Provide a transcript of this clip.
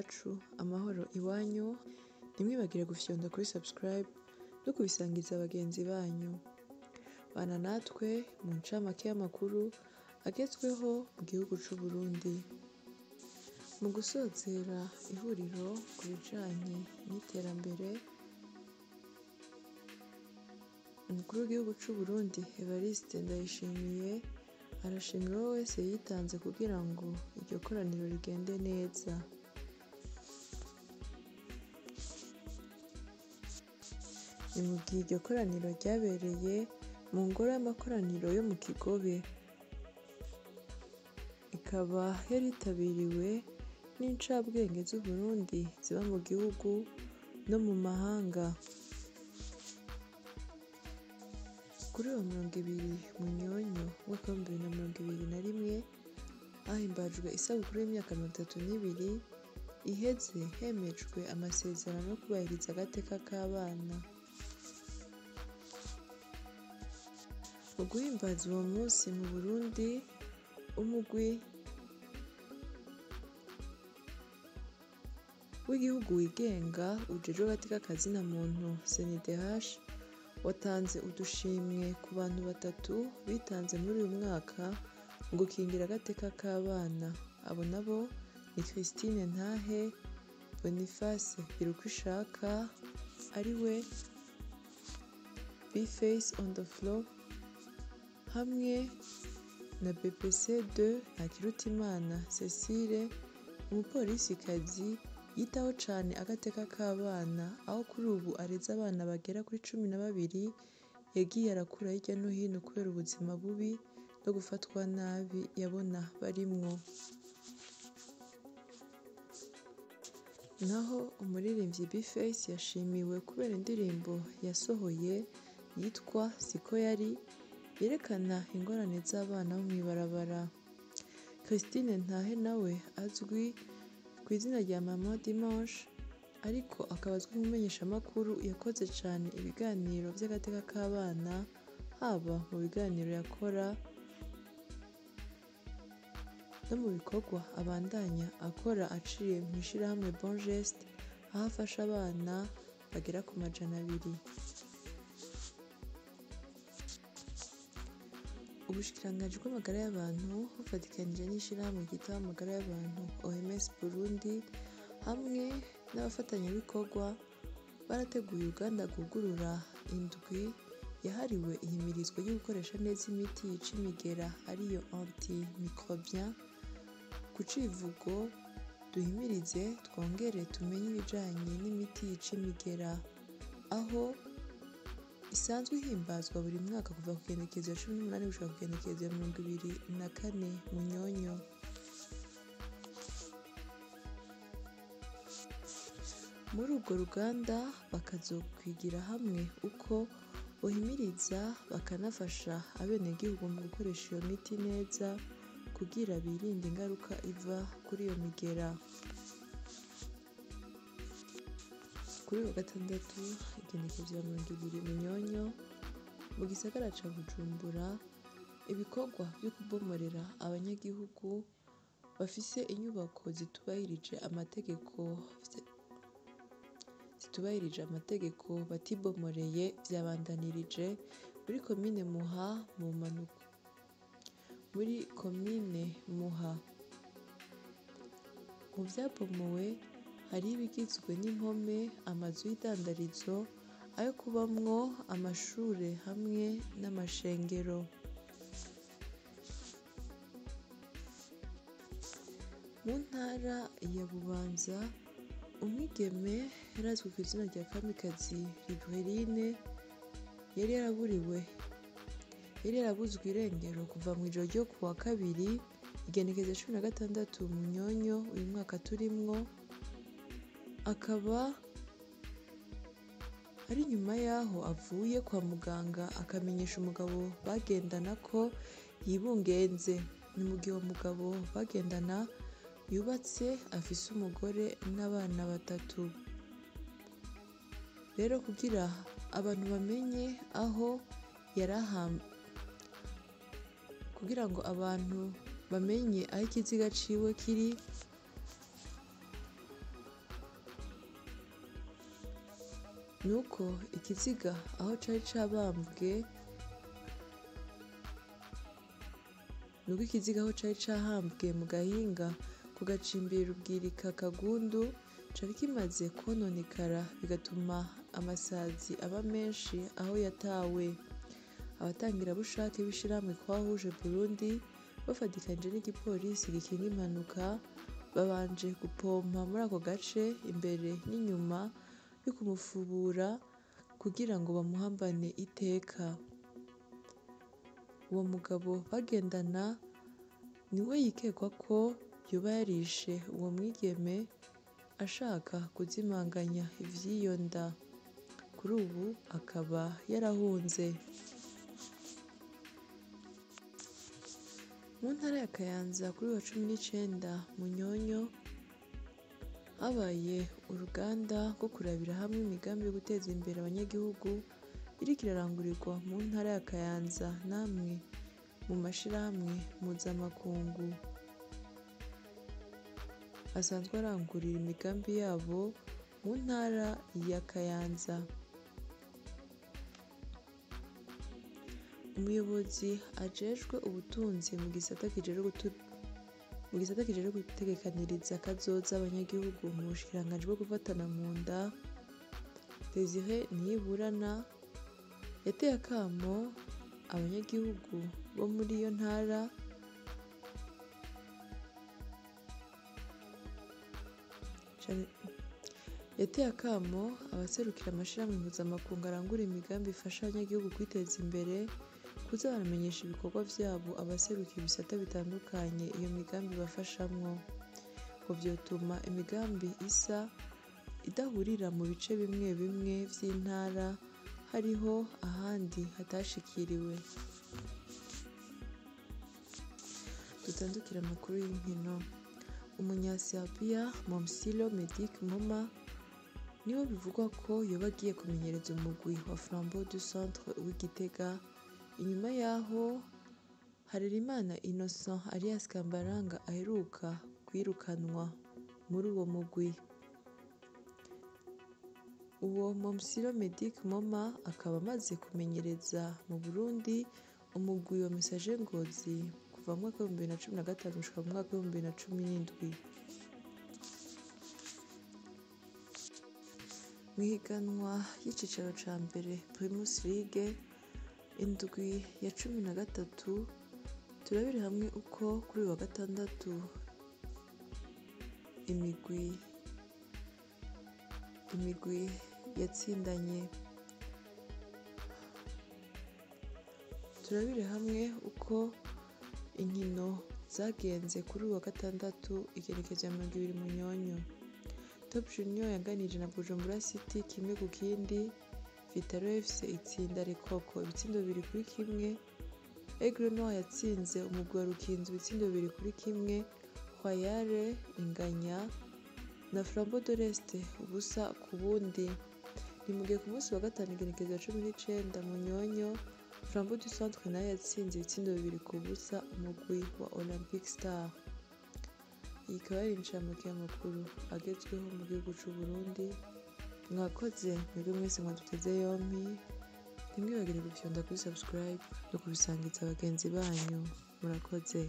Iwacu, amahoro iwanyu. Ntimwibagire gufyonda kuri subscribe no kubisangiza bagenzi banyu. Bana natwe mu ncamake y'amakuru agezweho mu gihugu c'u Burundi. Mu gusozera ihuriro ku bijanye n'iterambere, umukuru w'igihugu c'u Burundi Evariste Ndayishimiye arashimira uwo wese yitanze kugira ngo iryo koraniro rigende neza. Ni mu gihe iryo koraniro ryabereye mu ngoro y'amakoraniro yo mu Kigobe, ikaba yaritabiriwe n'incabwenge z'Uburundi ziba mu gihugu no mu mahanga. Kuri uwo 20 Munyonyo umwaka wa 2021 hahimbajwe isabukuru y'imyaka 32 iheze hemejwe amasezerano yo kubahiriza agateka k'abana. Mu guhimbaza uwo munsi mu Burundi, umugwi w'igihugu wigenga ujejwe agateka ka zina muntu CNIDH watanze udushimwe ku bantu batatu bitanze muri uyu mwaka mu gukingira agateka k'abana. Abo nabo ni Christine Ntahe, Boniface Girukwishaka ariwe B-Face on the floor hamwe na BBC2 Ntakirutimana Cecile, umupolisikazi yitaho cane agateka k'abana, aho kuri ubu areze abana bagera kuri 12 yagiye arakura hirya no hino kubera ubuzima bubi no gufatwa nabi yabona barimwo. Naho umuririmbyi B-Face yashimiwe kubera indirimbo yasohoye yitwa Siko Yari, yerekana ingorane z'abana bo mw'ibarabara. Christine Ntahe nawe azwi ku izina rya Mama Dimanche, ariko akaba azwi nk'umumenyeshamakuru yakoze cane ibiganiro vy'agateka k'abana, haba mu biganiro yakora no mu bikorwa abandanya akora aciye mw'ishirahamwe Bon Geste, aho afasha abana bagera ku 200. Ubushikiranganji bw'amagara y'abantu bufatikanije n'ishirahamwe ryitaho amagara y'abantu OMS Burundi hamwe n'abafatanyabikorwa barateguye uruganda rwugurura indwi yahariwe ihimirizwa ryo gukoresha neza imiti yica imigera ariyo antimicrobien, ku civugo duhimirize twongere tumenye ibijanye n'imiti yica imigera, aho isanzwe ihimbazwa buri mwaka kuva ku igenekerezo rya 18 gushika ku igenekerezo rya 24 Munyonyo. Muri urwo ruganda bakazokwigira hamwe uko bohimiriza bakanafasha abenegihugu mu gukoresha iyo miti neza kugira birinde ingaruka iva kuri iyo migera. Kuri uyu wa gatandatu igenekerezo rya 20 Munyonyo mu gisagara ca Bujumbura, ibikorwa vyo kubomorera abanyagihugu bafise inyubako zitubahirije amategeko batibomoreye vyabandanirije muri komine Muha mu manuko. Muri komine Muha mu vyabomowe hari ibigizwe n'impome, amazu y'idandarizo, ayo kubamwo, amashure hamwe n'amashengero. Mu ntara ya Bubanza, umwigeme yarazwi ku izina rya Kamikazi Librerine yari yarabuzwe irengero kuva mw'ijoro ryo kuwa kabiri igenekerezo 16 Munyonyo uyu mwaka turimwo, akaba ari nyuma yaho avuye kwa muganga akamenyesha umugabo bagendana ko yibungenze. Ni mu gihe uwo mugabo bagendana yubatse afise umugore n'abana batatu. Rero kugira abantu bamenye aho kugira ngo abantu bamenye aho ikiziga ciwe kiri, Nuko ikiziga aho cari cabambwe nuko ikiziga aho cari cahambwe mu gahinga ku gacimbiri Rubwirika Kagundu cari kimaze kwononekara, bigatuma amasazi aba menshi aho yatawe. Abatangirabushake b'ishirahamwe Croix-Rouge Burundi bafatikanije n'igipolisi gikinga impanuka babanje gupompa muri ako gace imbere n'inyuma yo kumufubura kugira ngo bamuhambane iteka. Uwo mugabo bagendana niwe yikekwa ko yoba yarishe uwo mwigeme ashaka kuzimanganya ivy'iyo nda. Kuri ubu akaba yarahunze. Mu ntara ya Kayanza kuri wa 19 Munyonyo habaye uruganda rwo kurabira hamwe imigambi yo guteza imbere abanyagihugu iriko irarangurirwa mu ntara ya Kayanza n'amwe mu mashirahamwe mpuzamakungu asanzwe arangurira imigambi yabo mu ntara ya Kayanza. Umuyobozi ajejwe ubutunzi mu gisata kijejwe gutegekaniriza kazoza abanyagihugu mu bushikiranganji bwo gufatana mu nda, Desire Niyiburana, yateye akamo abanyagihugu bo muri iyo ntara yateye akamo abaserukira amashirahamwe mpuzamakungu arangura imigambi ifasha abanyagihugu kwiteza imbere kuza baramenyesha ibikorwa vyabo abaserukira ibisata bitandukanye iyo migambi bafashamwo, ngo vyotuma imigambi isa idahurira mu bice bimwe bimwe vy'intara hariho ahandi hatashikiriwe. Dutandukire amakuru y'inkino. Umunya-Serbia Momcilo Medic Moma niwe bivugwa ko yoba agiye kumenyereza umugwi wa Flambeau du Centre w'i Gitega inyuma yaho Harerimana Innocent alias Kambaranga aheruka kwirukanwa muri uwo mugwi. Uwo Momcilo Medic Moma akaba amaze kumenyereza mu Burundi umugwi wa Messager Ngozi kuva mu mwaka w'ibihumbi bibiri na 15 gushika mu mwaka w'ibihumbi bibiri na 17. Mw'ihiganwa y'icicaro ca mbere Primus League indwi ya 13 turabire hamwe uko kuri uyu wa gatandatu imigwi yatsindanye. Turabire hamwe uko inkino zagenze kuri uyu wa gatandatu igenekerezo ya 20 Munyonyo. Top Junior yanganije na Bujumbura City 1-0, Vitaro FC itsinda Rikoko ibitsindo 2-1, Aigle Noir yatsinze umugwi wa Rukinzo ibitsindo 2-1, Royal inganya na Flambeau de l'Est 0-0. Ni mu gihe ku munsi wa gatanu igenekerezo ya 19 Munyonyo, Flambeau du Centre nayo yatsinze ibitsindo 2-0 umugwi wa Olympic Star. Iyi ikaba yari incamake y'amakuru agezweho mu gihugu c'u Burundi. Mwakoze mwebwe mwese mwaduteze yompi, ntimwibagire gufyonda kuri subscribe no kubisangiza bagenzi banyu. Murakoze.